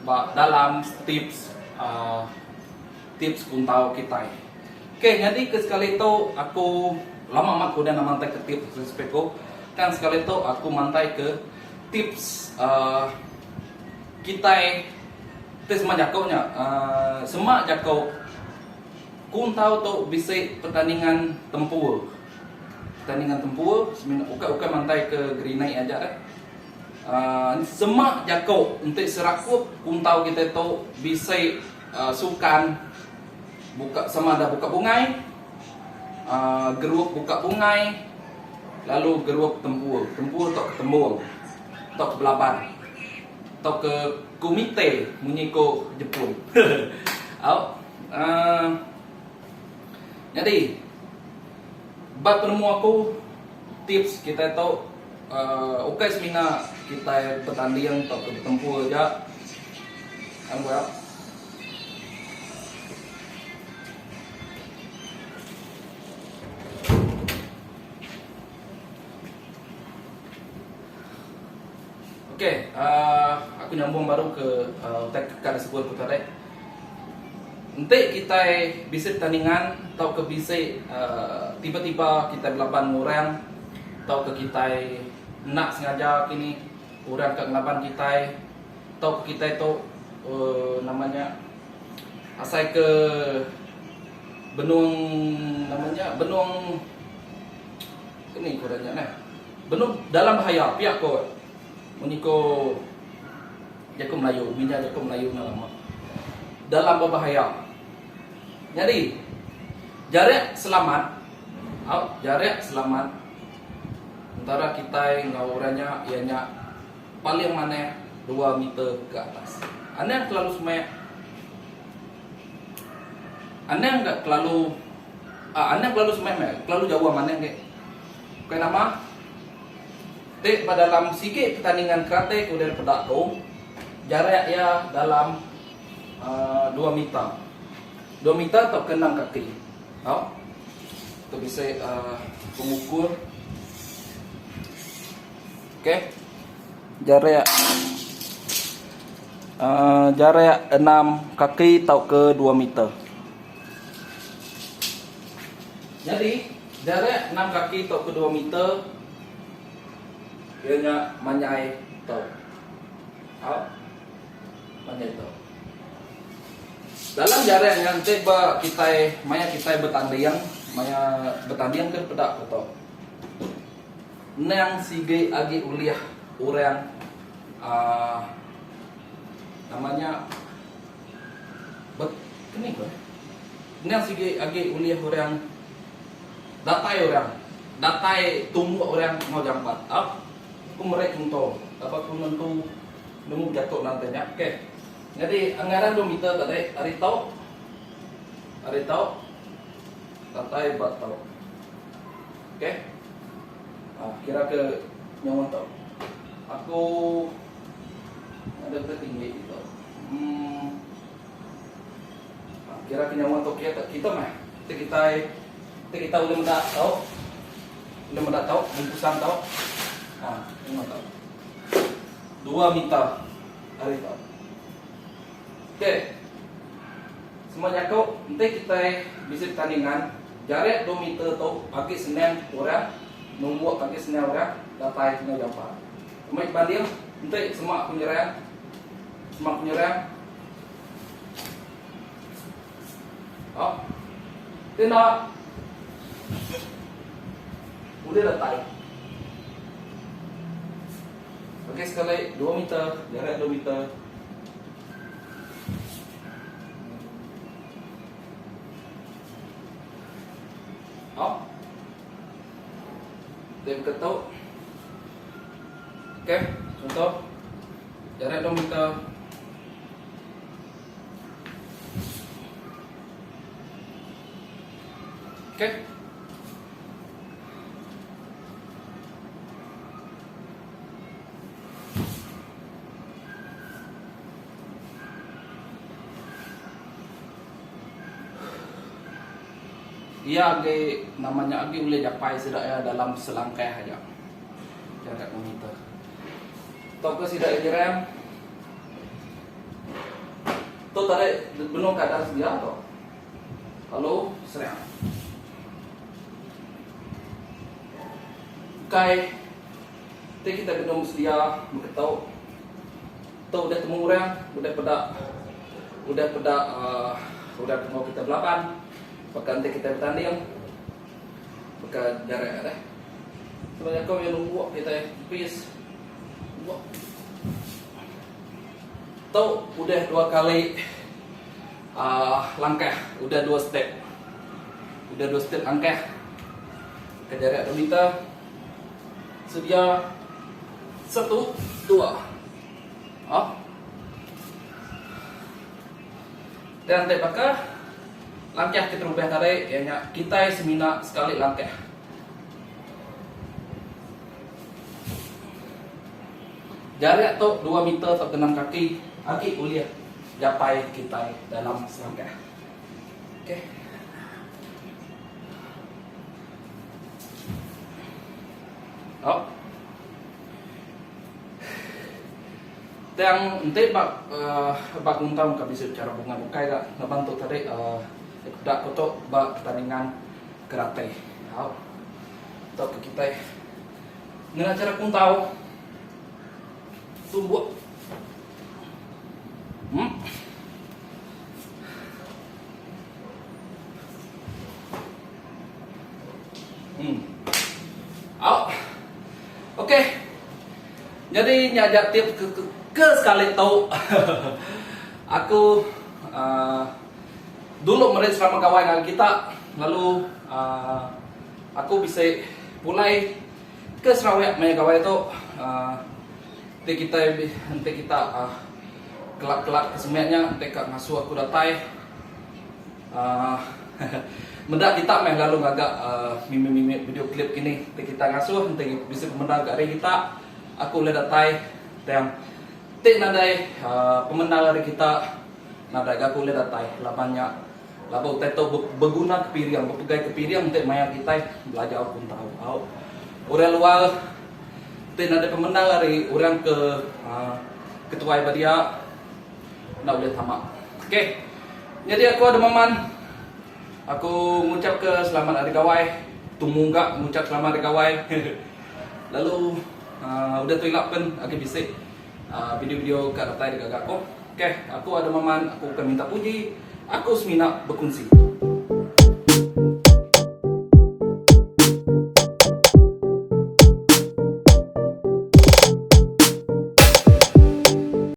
ba dalam tips uhh tips kuntau kitai. Ok nyadi ke sekali tu aku lama amat ku udah enda mantai ke tips resipi ku tang sekali tu aku mantai ke tips uhh kitai ti sema jaku nya uhh sema jaku kuntau tu bisi pertandingan tempur. Pertandingan tempur semina ukai ukai mantai ke gerinai aja deh. Uhh sema jaku enti serakup kuntau kitai tu bisi uhh sukan buka sama ada buka bungai uhh gerup buka bungai lalu gerup tempur. Tempur tauka tembung tauka belaban tauka kumite munyi ko Jepun. Au uhh nyadi ba penemu aku tips kitai tu uhh ukai semina kitai betanding tauka betempur aja. Ok uhh aku nyambung baru ke uhh utai ke ka disebut ku tadi. Enti kitai bisi pertandingan tauka bisi uhh tiba-tiba kitai belaban enggau orang tauka kitai enda sengaja kini orang ka ngelaban kitai tauka kitai tu uhh nama nya asai ke benung nama nya benung keni ku orang nya neh. Benung dalam bahaya pia ko munyi ko jaku Melayu minja jaku Melayu enda lama. Dalam bebahaya. Nyadi jarak selamat au jarak selamat entara kitai enggau orang nya iya nya paling manah dua meter ke atas. Anang kelalu semak anang ga kelalu uhh anang kelalu semak meh kelalu jauh manah agi. Bukai nama, ti ba dalam sigi pertandingan karate ke udah dipeda aku, jarak iya dalam uhh dua meter. Dua meter tauka enam kaki. Tau. Tu bisi uhh pengukur. Okey. Jarak uhh jarak enam kaki tauka dua meter. Nyadi, jarak enam kaki tauka dua meter iya nya manyai tu. Au. Manyai tu. Dalam jarak nya enti ba kitai maya kitai betanding, maya betanding ke peda ku tu. Endang sigi agi ulih orang aaa nama nya Bet keni ko eh. Endang sigi agi ulih orang datai orang datai tumbuk orang enggau jampat. Au ku meri chunto laban ku nentu nemu bejaku nang ti nya. Okey. Nyadi anggaran dua meter tadi ari tu ari tu datai ba tu. Okey. Aa kira ke nyawa tu. Aku ada ke tinggi ditu. Emm. Kira ke nyawa tu kia kita meh. Ti kitai ti kita ulih meda tu. Ulih meda tu bungkusan tu. Ha nyawa tu. Dua meter ari tu. Okey. Sema jaku enti kitai bisi pertandingan jarak dua meter tu agi senang orang numbuk agi senang orang datai enggau jampat. Meri banding enti sema ku nyerang sema ku nyerang au ti enda ulih datai. Okey sekali dua meter jarak dua meter. Au. Dia beketuk. Okey, contoh. Jarak 2 meter. Okey. Iya agi nama nya agi ulih japai sida iya dalam selangkah aja. Jarak meter. Tauka sida iya nyerang. Tu tadi benung keadaan sedia tu. Lalu serang. Ukai ti kitai benung sedia beketu. Tu udah temu orang, udah peda udah peda uhh udah temu kitai belaban baka enti kitai betanding baka jarak deh. Sebab jaku iya numbuk kitai pis numbuk. Tu udah dua kali uhh langkah udah dua step. Udah dua step langkah ke jarak dua meter sedia satu dua. Oh. Dan enti baka langkah keterubah tadi iya nya kitai semina sekali langkah. Jarak tu dua meter tauka enam kaki agi ulih japai kitai dalam selangkah. Okey. Au. Tang enti ba uhh ba kuntau ka bisi chara bunga bukai ga laban tu tadi uhh peda ku tu ba pertandingan karate. Au. Tauka kitai ngena chara kuntau tumbuk. Hmm. Hmm. Au. Okey. Nyadi nya aja tips ke, ke, ke sekali tu. Aku uh, dulu meri selamat gawai ngagai kita lalu uh, aku bisi pulai ke Sarawak maya gawai tu uh, enti kitai enti kita uh, kelak-kelak ke semak nya enti ka ngasuh aku datai uh, meda kita meh lalu ngaga uh, mimit-mimit video klip kini enti kita ngasuh enti bisi pemendar ga ari kita aku ulih datai tang ti nadai uh, pemendar ari kita nadai ga aku ulih datai laban nya Laban utai tu beguna ke piring, bepegai ke piring enti maya kitai belajar kuntau. Au. Orang luar ti nadai pemendar ari orang ke uhh ketuai ba dia enda ulih tama. Okey. Nyadi aku ada meman aku ngucap ke selamat hari gawai. Tumu ga ngucap selamat hari gawai. Lalu uhh udah tu ila pen agi bisi uhh video-video ka datai digaga aku. Okey, aku ada meman aku bukan minta puji, aku semina bekunsi.